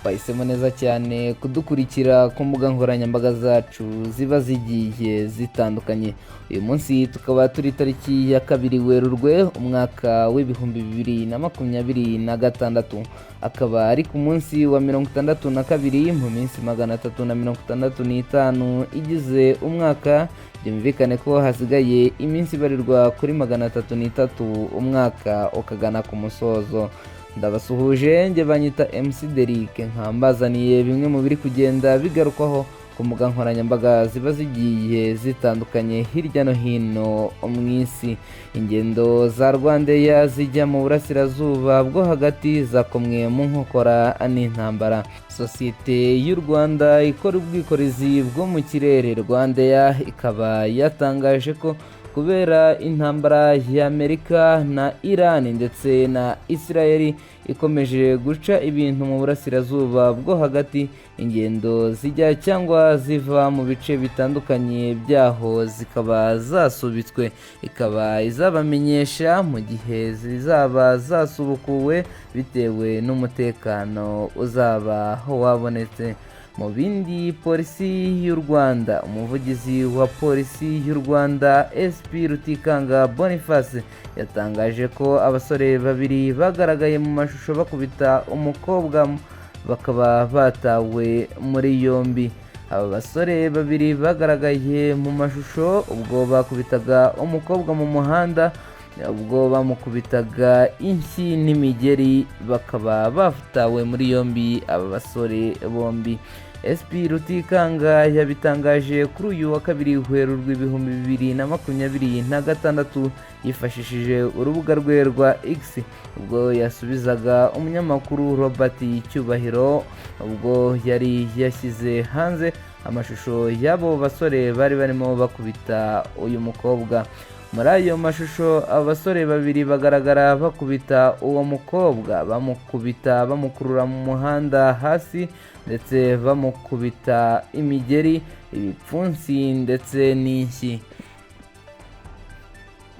Bahisemo neza cyane kudukurikira ku mbuga nkoranyambaga zacu ziba zigiye zitandukanye. Uyu munsi tukaba turi tariki ya 2 Werurwe, umwaka w'2026, akaba ari ku munsi wa 62 mu minsi 365 igize umwaka. Byumvikane ko hasigaye iminsi ibarirwa kuri 303 umwaka ukagana ku musozo. Ndabasuhuje, njye banyita MC Derrick, nkambazaniye bimwe mu biri kugenda bigarukwaho ku mbuga nkoranyambaga ziba zigiye zitandukanye hirya no hino mu isi. Ingendo za RwandAir zijya mu burasirazuba bwo hagati zakomwe mu nkokora n'intambara. Sosiyete y'u Rwanda ikora ubwikorezi bwo mu kirere, RwandAir, ikaba yatangaje ko kubera intambara y'Amerika na Iran ndetse na Israel ikomeje guca ibintu mu burasirazuba bwo hagati, ingendo zijya cyangwa ziva mu bice bitandukanye byaho zikaba zasubitswe. Ikaba izabamenyesha mu gihe zizaba zasubukuwe bitewe n'umutekano uzaba wabonetse. Mu bindi, Polisi y'u Rwanda, umuvugizi wa Polisi y'u Rwanda, SP Rutikanga Boniface, yatangaje ko abasore babiri bagaragaye mu mashusho bakubita umukobwa bakaba batawe muri yombi. Aba basore babiri bagaragaye mu mashusho ubwo bakubitaga umukobwa mu muhanda, ubwo bamukubitaga inshyi n'imigeri, bakaba batawe muri yombi aba basore bombi. SP Rutikanga yabitangaje kuri uyu wa 2 Werurwe 2026 yifashishije urubuga rwe rwa X, ubwo yasubizaga umunyamakuru Robert Cyubahiro, ubwo yari yashyize hanze amashusho y'abo basore bari barimo bakubita uyu mukobwa. Muri ayo mashusho, abasore babiri bagaragara bakubita uwo mukobwa, bamukubita bamukurura mu muhanda hasi, ndetse bamukubita imigeri, ibipfunsi ndetse n'inshyi.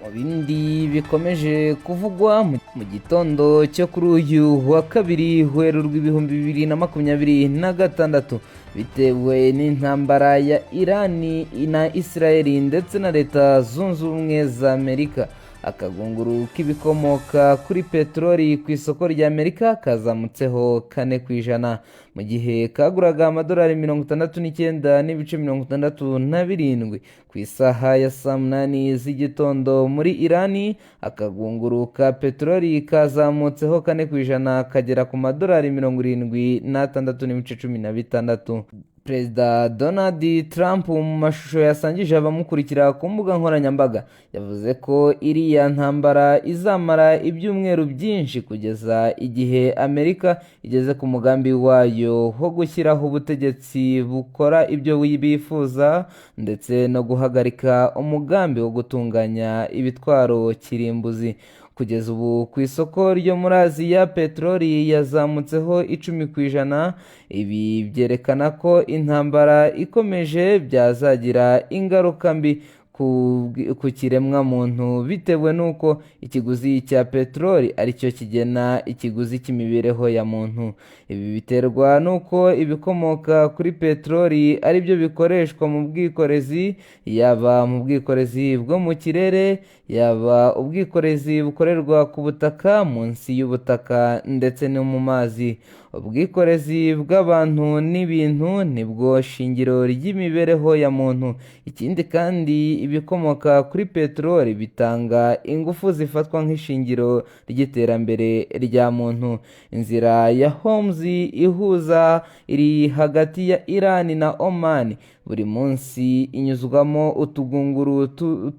Mu bindi bikomeje kuvugwa, mu gitondo cyo kuri uyu wa 2 Werurwe 2026, bitewe n'intambara ya Irani na Israeli ndetse na Leta Zunze Ubumwe za Amerika, akagunguru k'ibikomoka kuri peteroli ku isoko rya Amerika kazamutseho 4%. Mu gihe kaguraga amadolari 69.67 ku isaha ya saa 8 z'igitondo muri Irani, akagunguru ka peteroli kazamutseho 4% kagera ku madolari 76.16. Perezida Donald Trump, mu mashusho yasangije abamukurikira ku mbuga nkoranyambaga, yavuze ko iriya ntambara izamara ibyumweru byinshi kugeza igihe Amerika igeze ku mugambi wayo wo gushyiraho ubutegetsi bukora ibyo bifuza ndetse no guhagarika umugambi wo gutunganya ibitwaro kirimbuzi. Kugeza ubu, ku isoko ryo muri Aziya peteroli yazamutseho 10%. Ibi byerekana ko intambara ikomeje byazagira ingaruka mbi ku kiremwamuntu, bitewe n'uko ikiguzi cya peteroli aricyo kigena ikiguzi cy'imibereho ya muntu. Ibi biterwa n'uko ibikomoka kuri peteroli aribyo bikoreshwa mu bwikorezi, yaba mu bwikorezi bwo mu kirere, yaba ubwikorezi bukorerwa ku butaka, munsi y'ubutaka ndetse no mu mazi. Ubwikorezi bw'abantu n'ibintu nibwo shingiro ry'imibereho ya muntu. Ikindi kandi, ibikomoka kuri peteroli bitanga ingufu zifatwa nk'ishingiro ry'iterambere rya muntu. Inzira ya Hormuz ihuza iri hagati ya Iran na Oman buri munsi inyuzwamo utugunguru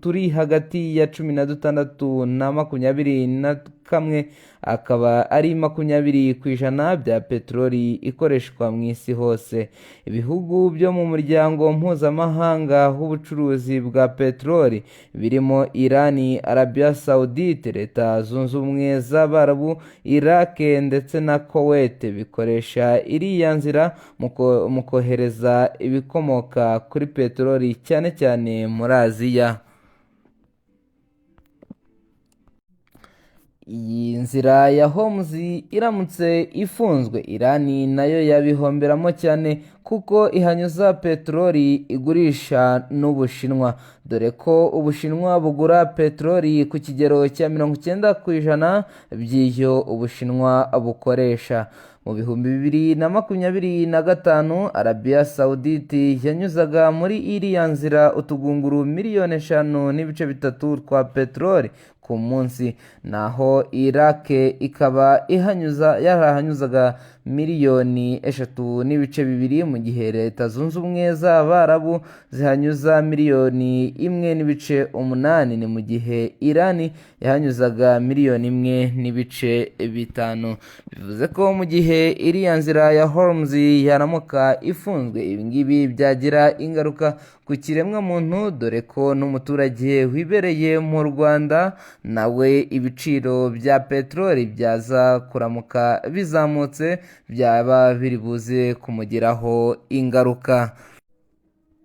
turi hagati ya 16 na 21, akaba ari 20% bya peteroli ikoreshwa mu isi hose. Ibihugu byo mu muryango mpuzamahanga w'ubucuruzi bwa peteroli birimo Irani, Arabia Saudite, Leta Zunze Ubumwe z'Abarabu, Iraq ndetse na Kuwait bikoresha iriya nzira mu kohereza ibikomoka kuri peteroli, cyane cyane muri Aziya. Iyi nzira ya Hormuz iramutse ifunzwe, Irani nayo yabihomberamo cyane kuko ihanyuza peteroli igurisha n'Ubushinwa, dore ko Ubushinwa bugura peteroli ku kigero cya 90% by'iyo Ubushinwa bukoresha. Mu 2025, Arabiya Sawuditi yanyuzaga muri iriya nzira utugunguru miliyoni 5.3 twa peteroli ku munsi, naho Irake ikaba ihanyuza yarahanyuzaga miliyoni 3.2, mu gihe Leta Zunze Ubumwe z'Abarabu zihanyuza miliyoni 1.8, ni mu gihe Irani yahanyuzaga miliyoni 1.5. Bivuze ko mu gihe iriya nzira ya Hormuz yaramuka ifunzwe, ibi ngibi byagira ingaruka ku kiremwamuntu, dore ko n'umuturage wibereye mu Rwanda nawe ibiciro bya peteroli byaza kuramuka bizamutse, byaba biri buze kumugiraho ingaruka.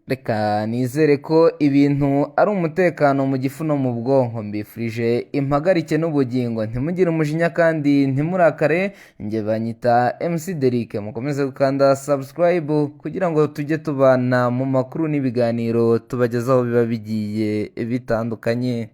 Reka nizere ko ibintu ari umutekano mu gifu no mu bwonko. Mbifurije impagarike n'ubugingo, ntimugire umujinya kandi ntimurakare. Njye banyita MC Derrick, mukomeze gukanda subscribe kugira ngo tujye tubana mu makuru n'ibiganiro tubagezaho biba bigiye bitandukanye.